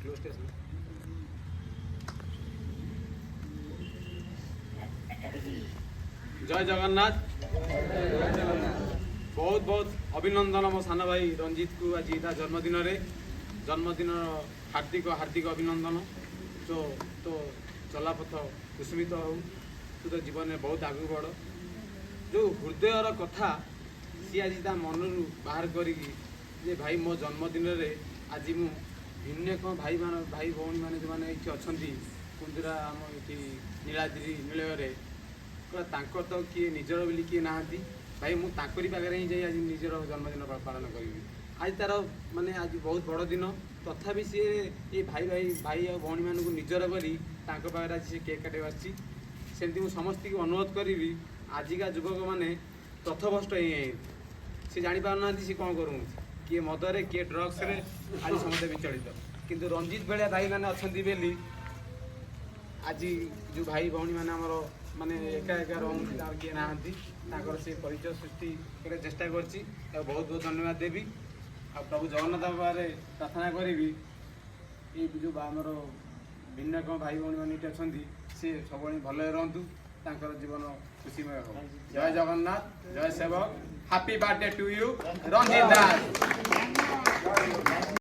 Close. ଜୟ ଜଗନ୍ନାଥ। ବହୁତ ବହୁତ ଅଭିନନ୍ଦନ ମୋ ସାନ ଭାଇ ରଞ୍ଜିତକୁ। ଆଜି ତା ଜନ୍ମଦିନରେ ଜନ୍ମଦିନର ହାର୍ଦ୍ଦିକ ହାର୍ଦ୍ଦିକ ଅଭିନନ୍ଦନ। ତୋ ତୋ ଚଲାପଥ କୁସୁମିତ ହଉ, ତୁ ତୋ ଜୀବନରେ ବହୁତ ଆଗକୁ ବଢ଼। ଯେଉଁ ହୃଦୟର କଥା ସିଏ ଆଜି ତା ମନରୁ ବାହାର କରିକି ଯେ ଭାଇ, ମୋ ଜନ୍ମଦିନରେ ଆଜି ମୁଁ ଭିନ୍ନକ୍ଷମ ଭାଇମାନ, ଭାଇ ଭଉଣୀମାନେ ଯେଉଁମାନେ ଏଇଠି ଅଛନ୍ତି, କୁନ୍ଦୁରା ଆମ ଏଠି ନୀଳାଦ୍ରି ନିଳୟରେ, କହିଲା ତାଙ୍କର ତ କିଏ ନିଜର ବୋଲି କିଏ ନାହାନ୍ତି ଭାଇ, ମୁଁ ତାଙ୍କରି ପାଖରେ ହିଁ ଯାଇ ଆଜି ନିଜର ଜନ୍ମଦିନ ପାଳନ କରିବି। ଆଜି ତାର ମାନେ ଆଜି ବହୁତ ବଡ଼ ଦିନ, ତଥାପି ସିଏ ଏ ଭାଇ ଭାଇ ଭାଇ ଆଉ ଭଉଣୀମାନଙ୍କୁ ନିଜର କରି ତାଙ୍କ ପାଖରେ ଆଜି ସେ କେକ୍ କାଟିବାକୁ ଆସିଛି। ସେମିତି ମୁଁ ସମସ୍ତଙ୍କୁ ଅନୁରୋଧ କରିବି, ଆଜିକା ଯୁବକମାନେ ପଥଭ୍ରଷ୍ଟ ହେଇଯାଇଛନ୍ତି। ସେ ଜାଣିପାରୁନାହାନ୍ତି ସେ କ'ଣ କରୁଛନ୍ତି। କିଏ ମଦରେ, କିଏ ଡ୍ରଗ୍ସରେ, ଆଜି ସମସ୍ତେ ବିଚଳିତ। କିନ୍ତୁ ରଞ୍ଜିତ ଭଳିଆ ଭାଇମାନେ ଅଛନ୍ତି ବୋଲି ଆଜି ଯେଉଁ ଭାଇ ଭଉଣୀମାନେ ଆମର ମାନେ ଏକା ଏକା ରହୁଛନ୍ତି, ତାଙ୍କର କିଏ ନାହାନ୍ତି, ତାଙ୍କର ସେ ପରିଚୟ ସୃଷ୍ଟି କରିବାକୁ ଚେଷ୍ଟା କରିଛି। ତାକୁ ବହୁତ ବହୁତ ଧନ୍ୟବାଦ ଦେବି ଆଉ ପ୍ରଭୁ ଜଗନ୍ନାଥଙ୍କ ପାଖରେ ପ୍ରାର୍ଥନା କରିବି, ଏଇ ଯେଉଁ ଆମର ଭିନ୍ନକ୍ଷମ ଭାଇ ଭଉଣୀମାନେ ଏଠି ଅଛନ୍ତି, ସେ ସବୁବେଳେ ଭଲରେ ରୁହନ୍ତୁ, ତାଙ୍କର ଜୀବନ ଖୁସିମୟ ହଉ। ଜୟ ଜଗନ୍ନାଥ, ଜୟ ସେବକ। Happy birthday to you, Ranjit Das.